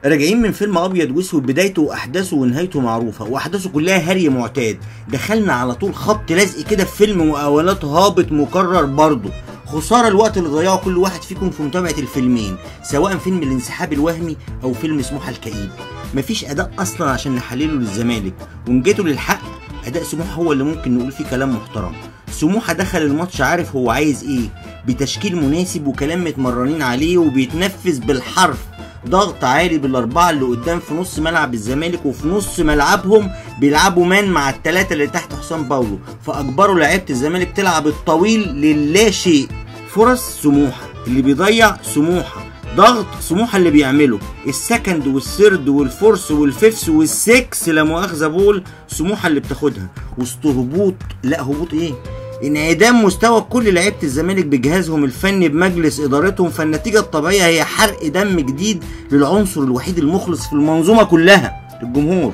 راجعين من فيلم ابيض واسود بدايته واحداثه ونهايته معروفة، واحداثه كلها هري معتاد. دخلنا على طول خبط لزق كده في فيلم مقاولات هابط مكرر برضه. خسارة الوقت اللي ضيعه كل واحد فيكم في متابعه الفيلمين، سواء فيلم الانسحاب الوهمي او فيلم سموحه الكئيب. مفيش اداء اصلا عشان نحلله للزمالك، وان جيتوا للحق اداء سموحه هو اللي ممكن نقول فيه كلام محترم. سموحه دخل الماتش عارف هو عايز ايه، بتشكيل مناسب وكلام متمرنين عليه وبيتنفذ بالحرف. ضغط عالي بالاربعة اللي قدام في نص ملعب الزمالك، وفي نص ملعبهم بيلعبوا مان مع الثلاثة اللي تحت حسام باولو، فاجبروا لعيبة الزمالك تلعب الطويل للا شيء. فرص سموحه اللي بيضيع سموحه، ضغط سموحه اللي بيعمله، السكند والثيرد والفورس والفيفث والسكس لا مؤاخذة ball سموحه اللي بتاخدها. وسط هبوط، لا هبوط ايه، انعدام مستوى كل لعيبة الزمالك بجهازهم الفني بمجلس ادارتهم، فالنتيجه الطبيعية هي حرق دم جديد للعنصر الوحيد المخلص في المنظومة كلها، الجمهور.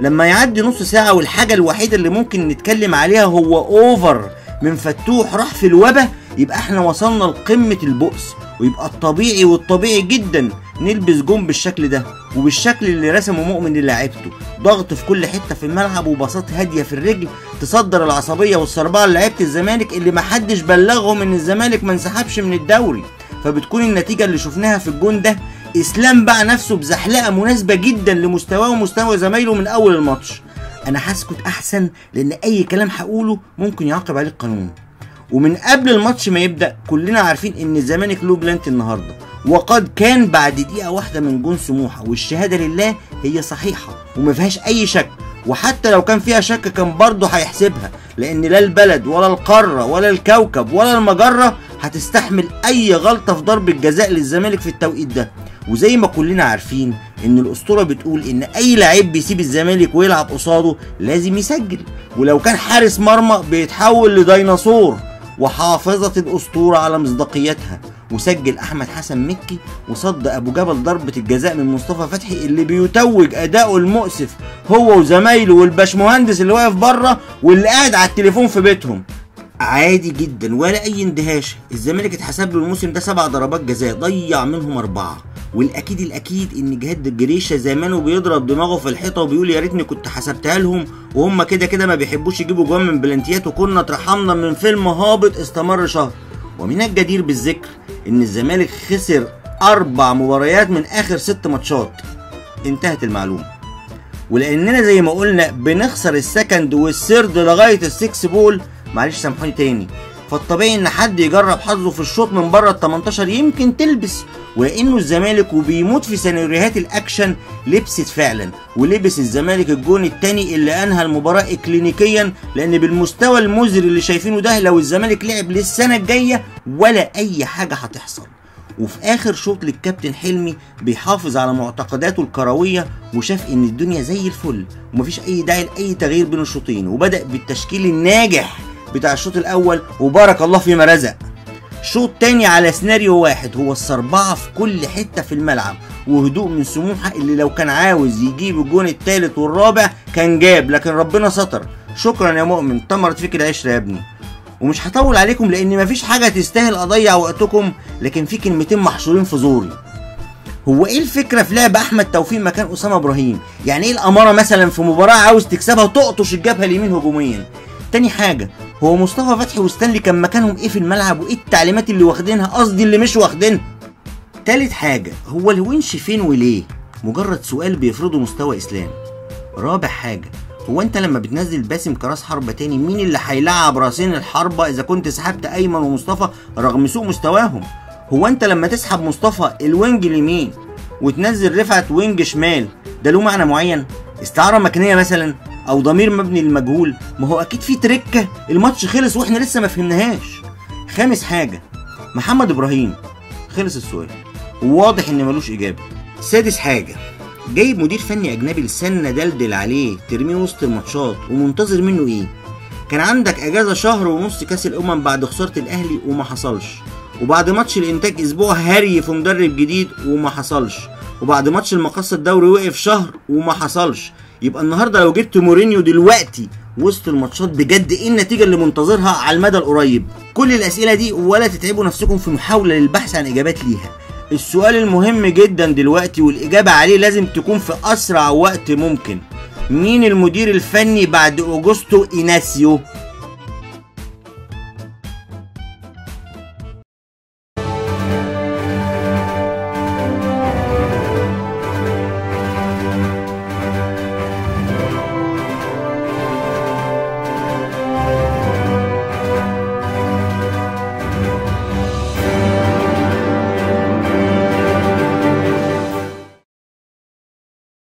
لما يعدي نص ساعة والحاجة الوحيدة اللي ممكن نتكلم عليها هو over من فتوح راح في الوبا، يبقى احنا وصلنا لقمة البؤس، ويبقى الطبيعي والطبيعي جدا نلبس جون بالشكل ده وبالشكل اللي رسمه مؤمن للاعيبته. ضغط في كل حتة في الملعب وباصات هادية في الرجل تصدر العصبية والصربعه لعيبة الزمالك اللي محدش بلغهم ان الزمالك ما انسحبش من الدوري. فبتكون النتيجة اللي شفناها في الجون ده، اسلام باع نفسه بزحلقه مناسبة جدا لمستواه ومستوى زمايله من اول الماتش. انا هسكت احسن لان اي كلام هقوله ممكن يعاقب عليه القانون. ومن قبل الماتش ما يبدا كلنا عارفين ان الزمالك له بلانتي النهارده، وقد كان بعد دقيقة واحدة من جون سموحه، والشهادة لله هي صحيحه وما فيهاش اي شك، وحتى لو كان فيها شك كان برضه هيحسبها، لان لا البلد ولا القارة ولا الكوكب ولا المجرة هتستحمل اي غلطه في ضربه جزاء للزمالك في التوقيت ده. وزي ما كلنا عارفين ان الاسطورة بتقول ان اي لعيب بيسيب الزمالك ويلعب قصاده لازم يسجل، ولو كان حارس مرمى بيتحول لديناصور. وحافظت الاسطورة على مصداقيتها، وسجل احمد حسن مكي وصد ابو جبل ضربه الجزاء من مصطفى فتحي اللي بيتوج اداؤه المؤسف هو وزمايله والباشمهندس اللي واقف بره واللي قاعد على التليفون في بيتهم. عادي جدا ولا اي اندهاش، الزمالك اتحسب له الموسم ده 7 ضربات جزاء ضيع منهم 4، والاكيد الاكيد ان جهاد الجريشه زمانه بيضرب دماغه في الحيطة وبيقول يا ريتني كنت حسبتها لهم، وهم كده كده ما بيحبوش يجيبوا جوان من بلانتيات، وكنا اترحمنا من فيلم هابط استمر شهر. ومن الجدير بالذكر ان الزمالك خسر 4 مباريات من اخر 6 ماتشات. انتهت المعلومة. ولاننا زي ما قلنا بنخسر ال second وال third لغاية ال six ball، معلش سامحوني تاني، فالطبيعي ان حد يجرب حظه في الشوط من بره ال 18 يمكن تلبس. ولانه الزمالك وبيموت في سيناريوهات الاكشن لبست فعلا، ولبس الزمالك الجون الثاني اللي انهى المباراة اكلينيكيا، لان بالمستوى المزري اللي شايفينه ده لو الزمالك لعب للسنة الجاية ولا اي حاجة هتحصل. وفي اخر شوط للكابتن حلمي بيحافظ على معتقداته الكروية وشاف ان الدنيا زي الفل ومفيش اي داعي لاي تغيير بين الشوطين، وبدا بالتشكيل الناجح بتاع الشوط الاول وبارك الله فيما رزق. شوط تاني على سيناريو واحد، هو الصربعه في كل حتة في الملعب وهدوء من سموحه اللي لو كان عاوز يجيب الجون الثالث والرابع كان جاب، لكن ربنا ستر. شكرا يا مؤمن، تمرت فيك العشرة يا ابني. ومش هطول عليكم لان مفيش حاجة تستاهل اضيع وقتكم، لكن في كلمتين محشورين في زوري. هو ايه الفكرة في لعب احمد توفيق مكان اسامة ابراهيم؟ يعني ايه الامارة مثلا في مباراة عاوز تكسبها تقطش الجبهة اليمين هجوميا؟ تاني حاجة، هو مصطفى فتحي وستانلي كان مكانهم ايه في الملعب، وايه التعليمات اللي واخدينها، قصدي اللي مش واخدينها؟ تالت حاجة، هو الونش فين وليه؟ مجرد سؤال بيفرضه مستوى اسلام. رابع حاجة، هو انت لما بتنزل باسم كراس حربه تاني مين اللي هيلعب راسين الحربة اذا كنت سحبت ايمن ومصطفى رغم سوء مستواهم؟ هو انت لما تسحب مصطفى ال wing اليمين وتنزل رفعت wing شمال ده له معنى معين؟ استعارة مكنيه مثلا او ضمير مبني للمجهول؟ ما هو اكيد في تركه، الماتش خلص واحنا لسه ما فهمناهاش. خامس حاجة، محمد ابراهيم خلص السؤال وواضح ان ملوش اجابه. سادس حاجة، جايب مدير فني اجنبي لسنه دلدل عليه ترميه وسط الماتشات ومنتظر منه ايه؟ كان عندك اجازه شهر ونص كاس الامم بعد خسارة الاهلي وما حصلش، وبعد ماتش الانتاج اسبوع هري في مدرب جديد وما حصلش، وبعد ماتش المقص الدوري وقف شهر وما حصلش. يبقى النهارده لو جبت مورينيو دلوقتي وسط الماتشات بجد ايه النتيجة اللي منتظرها على المدى القريب؟ كل الاسئلة دي ولا تتعبوا نفسكم في محاولة للبحث عن اجابات ليها. السؤال المهم جدا دلوقتي والاجابة عليه لازم تكون في اسرع وقت ممكن، مين المدير الفني بعد اوجوستو ايناسيو؟